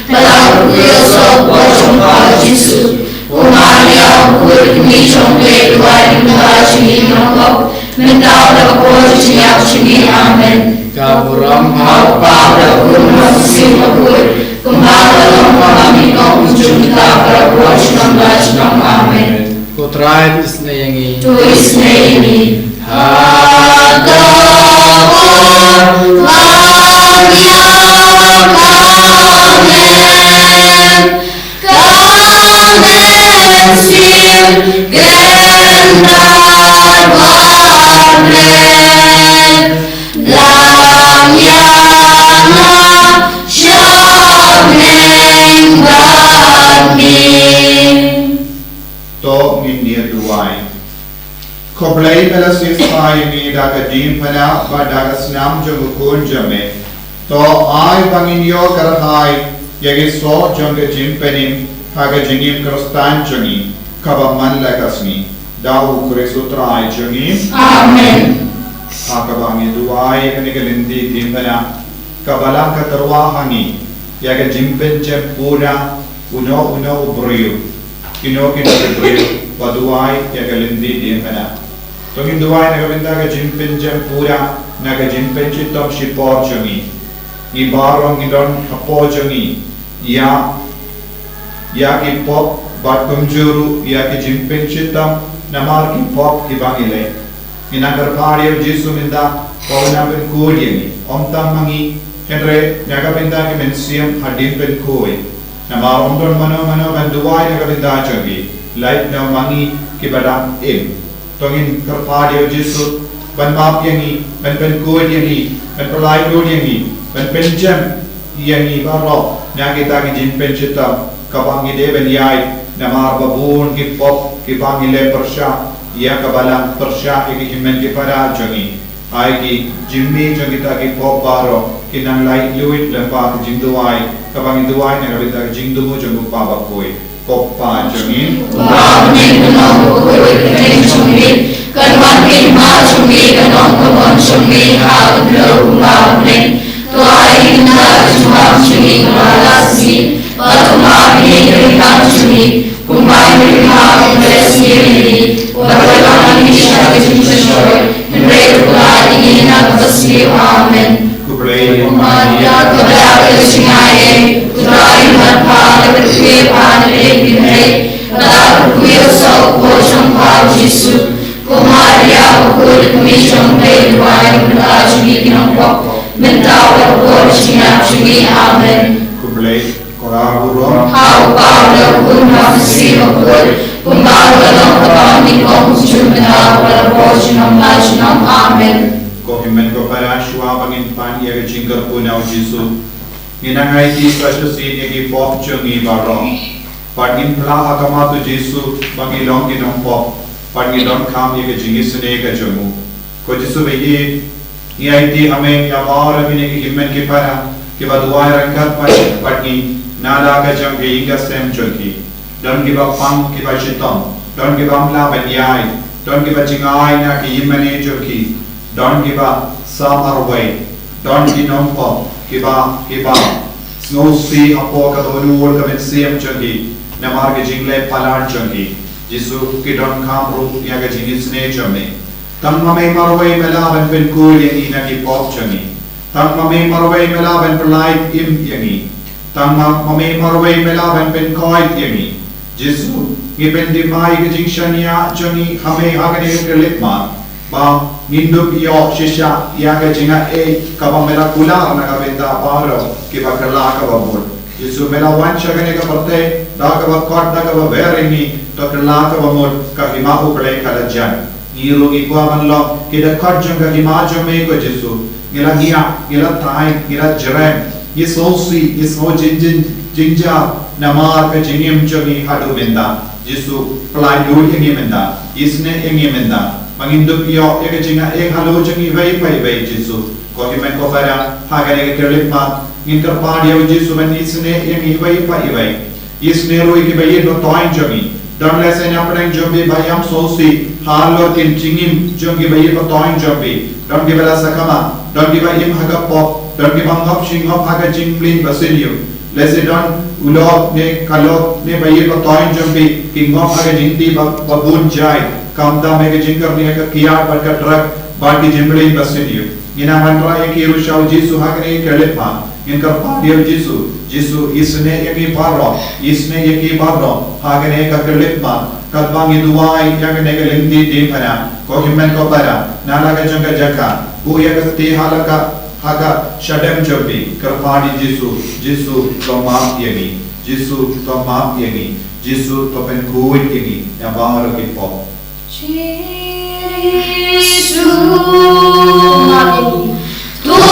bad la kyrkhu ïa u soh ka kpoh jong pha u Jisu. Ko Maria, u khuid, kmie jong U Blei, to duwai ïa ngi mynta jong ngi ki nongbok, mynta bad ha ka por ka jingïap jong ngi. Amen. Ka burom ha U Kpa, ha U Khun, ha U Mynsiem Bakhuid, kumba ka long ha kaba nyngkong, kumjuh mynta bad ha ka por junom la junom. Amen. Ko Trai, to isynei ïa ngi. To isynei ïa ngi. Ha ka por ba ngi ïa ka met, ka Mynsiem Kynrad bad met, lang ïa nga sha bneng bad me. To ngin ïa duwai. Khublei ba la siewspah ïa ngi da ka diengphna bad da ka snam jong u Khun jong me. To ai ba ngin ïoh kyrhai ïa ki soh jong ka jingpynim ha ka jingim Khristan jong ngi kaba man la ka sngi. Da u Khrist u Trai jong ngi. Amen. Ha kaba ngi duwai ïa kane ka lynti diengphna, ka Balang ka tyrwa ha ngi ïa ka jingpynjem pura uno uno u briew, kino kino ki briew ba duwai ïa ka lynti diengphna. To ngin duwai na ka bynta ka jingpynjem pura, na ka jingpynshitom shipor jong ngi. Ngi baroh ngi don hapoh jong ngi ïa, ïa ki pop bad kumjuh ruh ïa ki jingpynshitom namar ki pop kiba ngi leh. Ngi nang kyrpad ïa u Jisu mynta ba un nang pynkhuid ïa ngi, ym tang ma ngi, hynrei na ka bynta ki mynsiem hadien pynkhuid. Namar ym don mano mano ban duwai na ka bynta jong ki, lait na ma ngi kiba dang im. To ngin kyrpad ïa u Jisu ban map ïa ngi, ban pynkhuid ïa ngi, ban pynlait lut ïa ngi, ban pynjem ïa ngi baroh na kita ki jingpynshitom kaba ngi dei ban ïaid, namar ba bun ki pop kiba ngi leh pyrshah ïa ka Balang, pyrshah ïa ki hynmen ki para jong ngi. Ai ki jingmih jong kita ki pop baroh ki nang lait luid lyngba ka jingduwai kaba ngi duwai na ka bynta ka jingthmu jong u Kpa bakhuid. Ko Kpa jong ngi. Ba u nang ïa u kyrteng jong me, kan wan ka hima jong me, kan long ka mon jong me ha ka khyndew kumba ha bneng. To ai ïa ngi mynta ka jingbam jong ngi kaba ha ka sngi, bad to map ïa ngi ka ryngkang jong ngi, kumba ngi map ïa ki ba sngewsih ïa ngi, bad to khlad ïa ngi sha ka jingshyrkhei, hynrei to pynlait ïa ngi na kaba sniew. Amen. Khublei ko Maria, kaba la ka jingaiei, u Trai u don bad pha, la ka dei ka kmie bad ka kmie, bad la ka kmie u soh u kpoh jong pha u Jisu. Ko Maria bakhuid, ka kmie jong U Blei, duwai ïa ngi ki nongpop, mynta bad ha ka por jingïap jong ngi. Amen. Khublei ko Kpa baroh. Ha u Kpa, ha u Khun, ha u Mynsiem Bakhuid, kumba ka long kaba nyngkong, kumjuh mynta bad ha ka por junom la junom. Amen. Ko hynmen ko para, shuwa ba ngin pan ïa ka jingkyrkhu na u Jisu, ngin nang aiti sa shisien ïa ki pop jong ngi baroh. Bad ngin phla ha khmat u Jisu ba ngi long ki nongpop, bad ngi donkam ïa ka jingisynei ka jong u. Ko Jisu baïeit, ngi aiti ha me ïa baroh kine ki hynmen ki para kiba duwai ryngkat bad, bad ngi na la ka jong ka ïing ka sem jong ki. Don kiba pang kiba shitom, don kiba ym lah ban ïaid, don kiba jngai na ki ïingmane jong ki, don kiba sam marwei, don ki nongpop kiba, kiba sngewsih hapoh ka dohnud ka mynsiem jong ki namar ka jingleh palat jong ki. Jisu, ki donkam ruh ïa ka jingisynei jong me. Tang ma me marwei me lah ban pynkhuid ïa ngi na ki pop jong ngi. Tang ma me marwei me lah ban pynlait im ïa ngi. Tang ma, ma me marwei me lah ban pynkhuid ïa ngi. Jisu, ngi pyndem ïa ka jingshaniah jong ngi ha me ha kane ka khyllipmat, ba ngin dup ïoh shisha ïa ka jingaiei kaba me la kular na ka bynta baroh kiba kylla kaba mut. Jisu, me la wan sha kane ka pyrthei da kaba khot, da kaba wer ïa ngi, to kylla kaba mut, ka hima U Blei ka la jan. Ngi ruh ngi kwah ban long ki dkhot jong ka hima jong me ko Jisu. Ngi la ngiah, ngi la thait, ngi la jrem, ngi sngewsih, ngi sngew jing, jing, jingjar namar ka jingim jong ngi haduh mynta. Jisu, pynlait lut ïa ngi mynta, isynei ïa ngi mynta, ba ngin dup ïoh ïa ka jingaiei halor jong ngi iwei pa iwei Jisu. Ko hynmen ko para, ha kane ka khyllipmat ngin kyrpad ïa u Jisu ban isynei ïa ngi iwei pa iwei. Isynei ruh ïa kiba ïeit ba thoiñ jong ngi. Don lehse na pdeng jong phi ba ïam sngewsih halor ki jingim jong kiba ïeit ba thoiñ jong phi. Don kiba la sakma, don kiba im ha ka pop, don kiba ngop shi ngop ha ka jingmlien ba sniew. Lehse don u lok ne ka lok ne ba ïeit ba thoiñ jong phi ki ngop ha ka jingtih ba, ba bun jait, khamtam ha ka jingkyrni ha ka kiad bad ka drug bad ki jingmlien ba sniew. Ngin nang wanrah ïa ki ruh sha u Jisu ha kane ka khyllipmat. Ngin kyrpad ïa u Jisu. Jisu, isynei ïa ngi baroh, isynei ïa ki baroh ha kane ka khyllipmat, katba ngi duwai ïa kane ka lynti diengphna. Ko hynmen ko para, na la ka jong ka jaka, buh ïa ka kti ha la ka, ha ka shadem jong phi, kyrpad ïa u Jisu. Jisu, to map ïa ngi. Jisu, to map ïa ngi. Jisu, to pynkhuid ïa ngi na baroh ki pop. Jisu, map ïa ngi. To map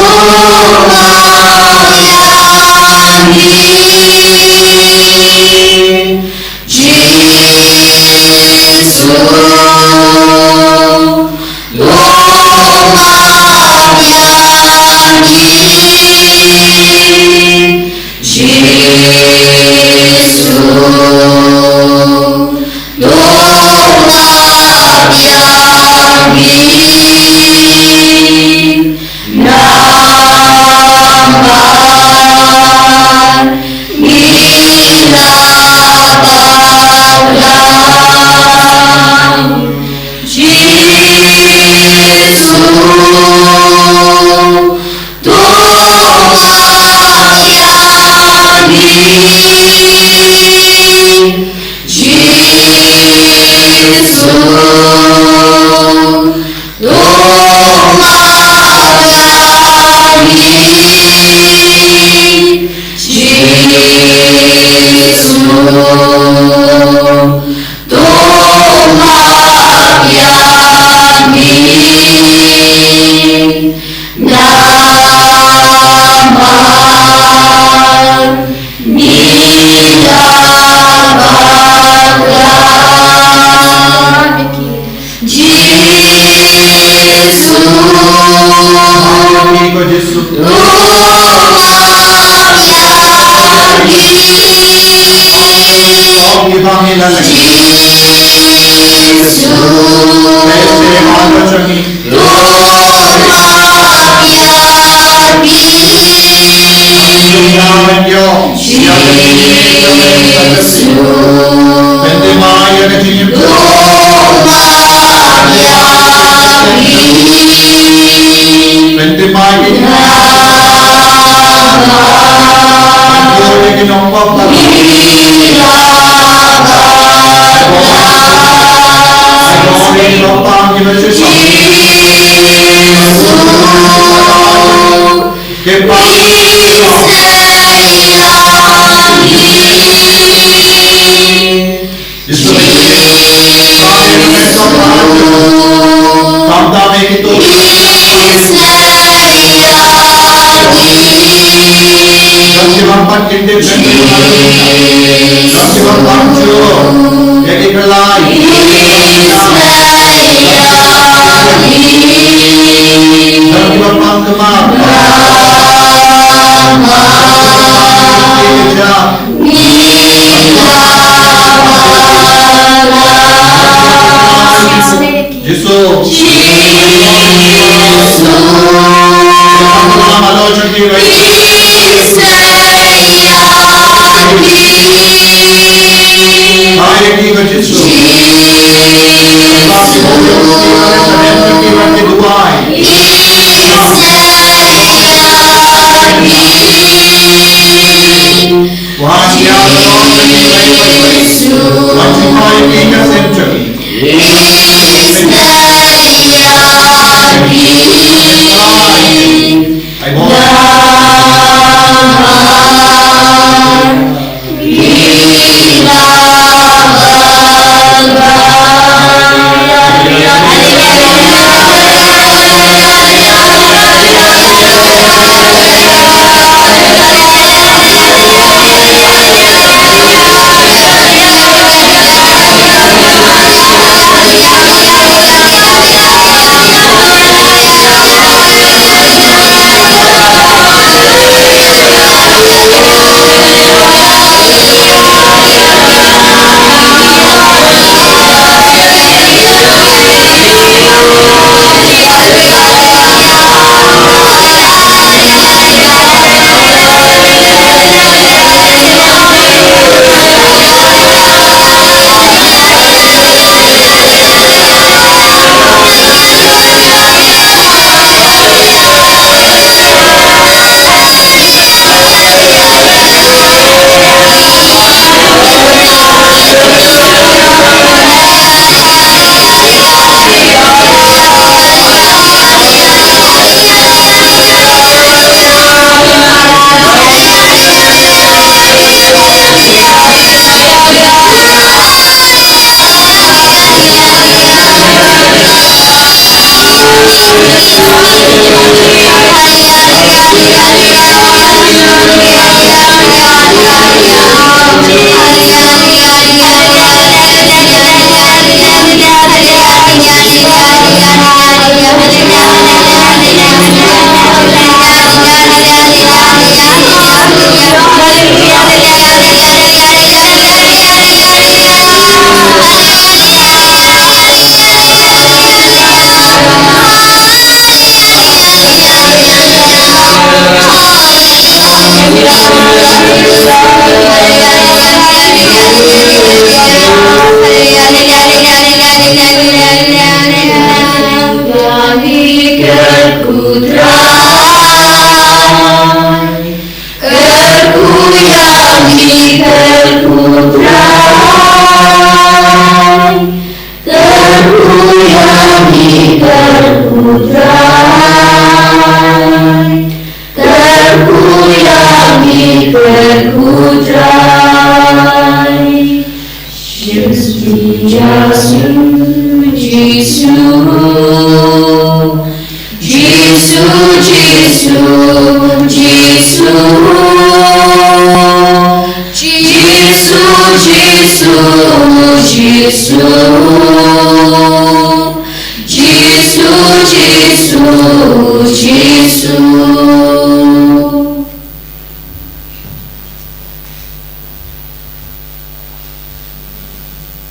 ïa ngi. Jisu. Jisu, to ma biang hi. Namar ngi la bakla. Jisu, to ma biang hi. Jisu, to ma biang hi. Jisu, to ma biang hi. Namar ngi la bakla. Jisu. Ko Jisu. Ong ki bang ila lagi. Jisu. Pese ma lo changi. Jisu. Jisu. Hai ki ko Jisu. Jisu. Kyrkhu ïa ngi, kyrkhu Trai. Kyrkhu ïa ngi, kyrkhu Trai. Kyrkhu ïa ngi, kyrkhu Trai. Jisu, Jisu, Jisu. Jisu, Jisu, Jisu. Jisu, Jisu, Jisu. Jisu, Jisu,